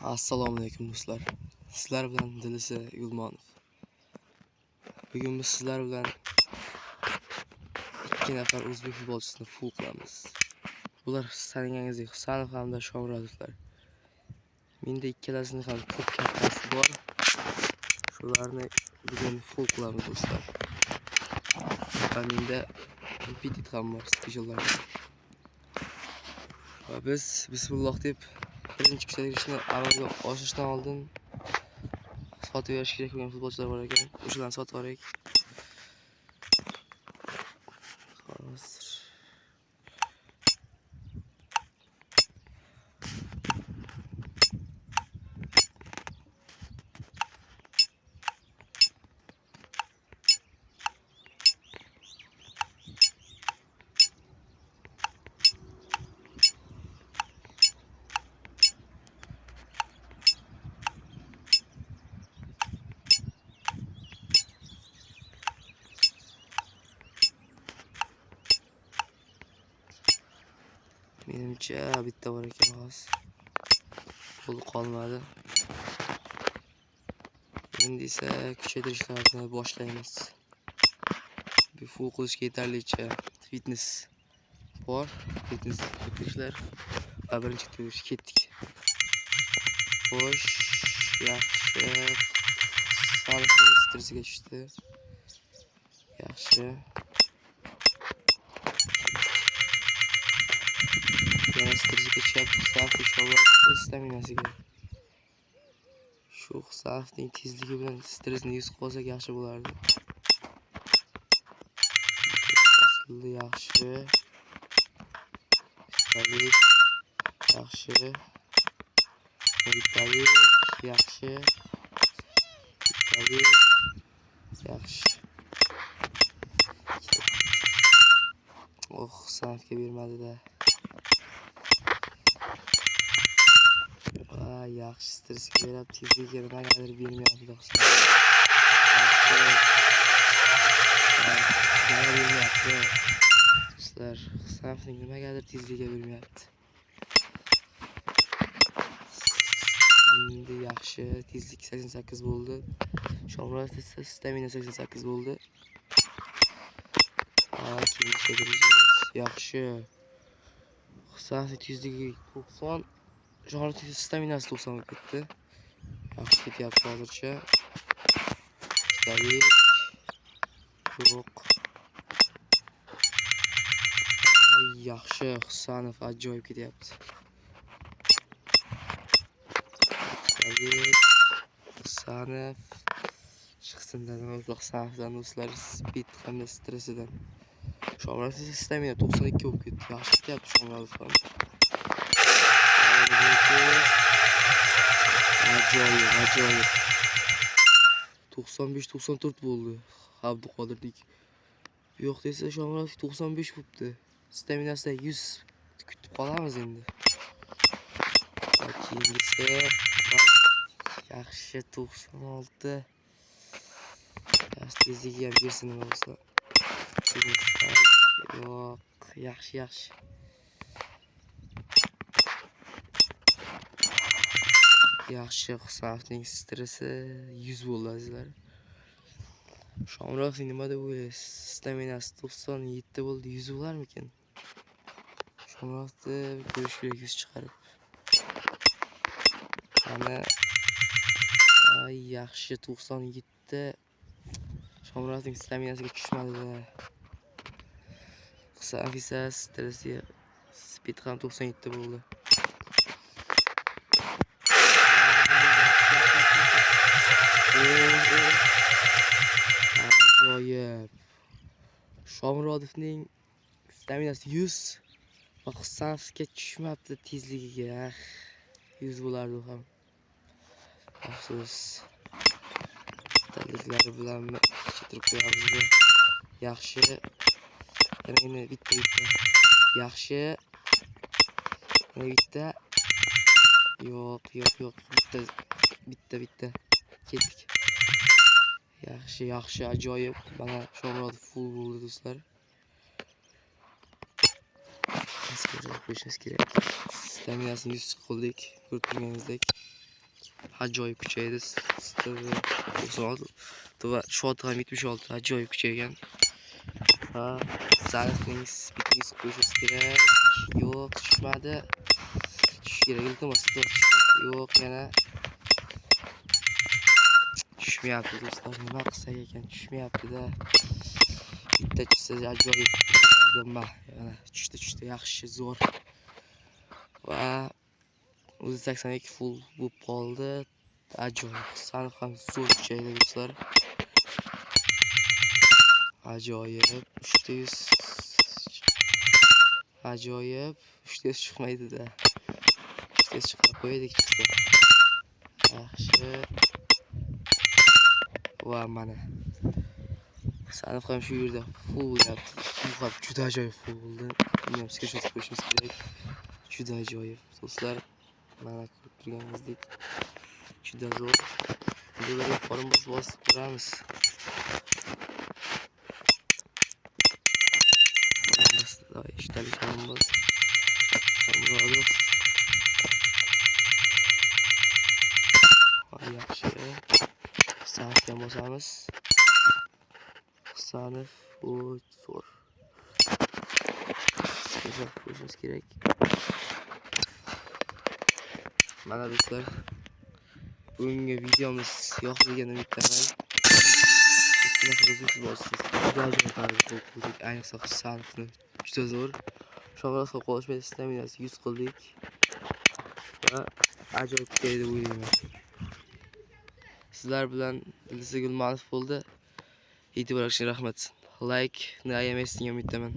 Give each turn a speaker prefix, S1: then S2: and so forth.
S1: Assalomu alaykum do'stlar. Sizlar bilan Dilisi Yulmanov. Bugun biz sizlar bilan 2 nafar o'zbek futbolchisini full qilamiz. Bular taniganingizdek Husanov hamda Shomurodovlar. Menda ikkalasini ham ko'p kartasi bor. Shularni bugun full qilamiz do'stlar. Va menda Petit ham bor speciallardan. Va biz bismillah deb birinchi kuchaytirishni amalga oshirishdan oldin sotib berish kerak bo'lgan futbolchilar bor ekan, o'shalarni sotib yuboraylik. Hozir menimcha bitta bor ekan hozir. Pul qolmadi. Endi esa kuchaytirishlarni boshlaymiz. Bu full qilishga yetarlicha fitness bor. Fitness kuchaytirishlar va birinchi kuchaytirish ketdik. Xo'sh, yaxshi. Salqin stressiga tushdi. Yaxshi. Yana stressiga tushyapti. Husanovning staminasiga. Shu Husanovning tezligi bilan stressni yuz qilsak yaxshi bo'lardi. Aslida yaxshi. Bittalik yaxshi. Bittalik yaxshi. Bittalik yaxshi. Oh, Husanovga bermadi-da. Yaxshi stressga berib, tezligiga nimagadir bermayapti Husanov. Yana bermayapti. Do'stlar, Husanovning nimagadir tezligiga bermayapti. Endi yaxshi, tezlik 88 bo'ldi. Shomurodov esa stamina 88 bo'ldi. Yaxshi. Husanovning tezligi 90. Shomurodovning staminasi 90 bo'lib ketdi. Yaxshi ketyapti hozircha. Ikkitalik. Yo'q. Yaxshi, Husanov ajoyib ketyapti. Ikkitalik. Husanov chiqsin uzoq Husanovdan do'stlar, speed hamda stressidan. Shomurodov stamina 92 bo'lib ketdi. Yaxshi ketyapti Shomurodov ham. Ajoyib, ajoyib. 95-94 bo'ldi Abduqodirlik. Bu yoqda esa Shomurodov 95 bo'libdi. Staminasida 100 kutib qolamiz endi. Keyingisi yaxshi 96. Yaxshi tezligi ham bersin nima bo'lsa. Yo'q, yaxshi, yaxshi. Yaxshi, Husanovning stressi 100 bo'ldi azizlar. Shomurodovning nima deb o'ylaysiz? Staminasi 97 bo'ldi, 100 bo'larmikin? Shomurodovni ko'rish kerak 100 chiqarib. Ana yaxshi 97. Shomurodovning staminasiga tushmadi. Husanov esa stressi speed ham 97 bo'ldi. Ajoyib. Shomurodovning staminasi 100 va Husanovga tushmabdi tezligiga. 100 bo'lardi u ham. Afsus. Bittaliklari bilan kuchaytirib qo'yamiz. Yaxshi. Yana bitta bitta. Yaxshi. Yana bitta. Yo'q, yo'q, yo'q. Bitta bitta bitta. Ketdik. Yaxshi, yaxshi, ajoyib. Mana Shomurodov full bo'ldi do'stlar. Qo'yishimiz kerak. Staminasini 100 qildik, ko'rib turganingizdek. Ajoyib kuchaydi. 96 va shot ham 76. Ajoyib kuchaygan. Va Husanovning speedini qo'yishimiz kerak. Yo'q, tushmadi. Tushish kerak, iltimos. Yo'q, yana tushmayapti do'stlar. Nima qilsak ekan, tushmayapti-da. Bitta tushsa ajoyib bo'lardi. Mana tushdi, yaxshi, zo'r. Va o'zi 82 full bo'lib qoldi. Ajoyib. Husanov ham zo'r kuchaydi do'stlar. Ajoyib. 300. Ajoyib. 300 chiqmaydi-da. 300 chiqarib qo'ydik, chiqsa. Yaxshi. Va mana. Husanov ham shu yerda full bo'lyapti. Bu ham juda ajoyib full bo'ldi. Buni ham screenshot qo'yishimiz kerak. Juda ajoyib do'stlar. Mana ko'rib turganingizdek juda zo'r. Videolarga qorin bosib ko'ramiz. Ishtalik qorin. Yaxshi. Husanovga bosamiz. Husanov bu zo'r. Screenshot qo'yishimiz kerak. Mana do'stlar, bugungi videomiz yoqdi degan umiddaman. Juda ajoyib qildik. Ayniqsa Husanovni juda zo'r. Shomurodovga qolishmaydi, staminasi 100 qildik. Va ajoyib kuchaydi deb o'ylayman. Sizlar bilan Dilsiz Gulmanov bo'ldi. E'tibor uchun rahmat. Like-ni ayamaysiz degan umiddaman.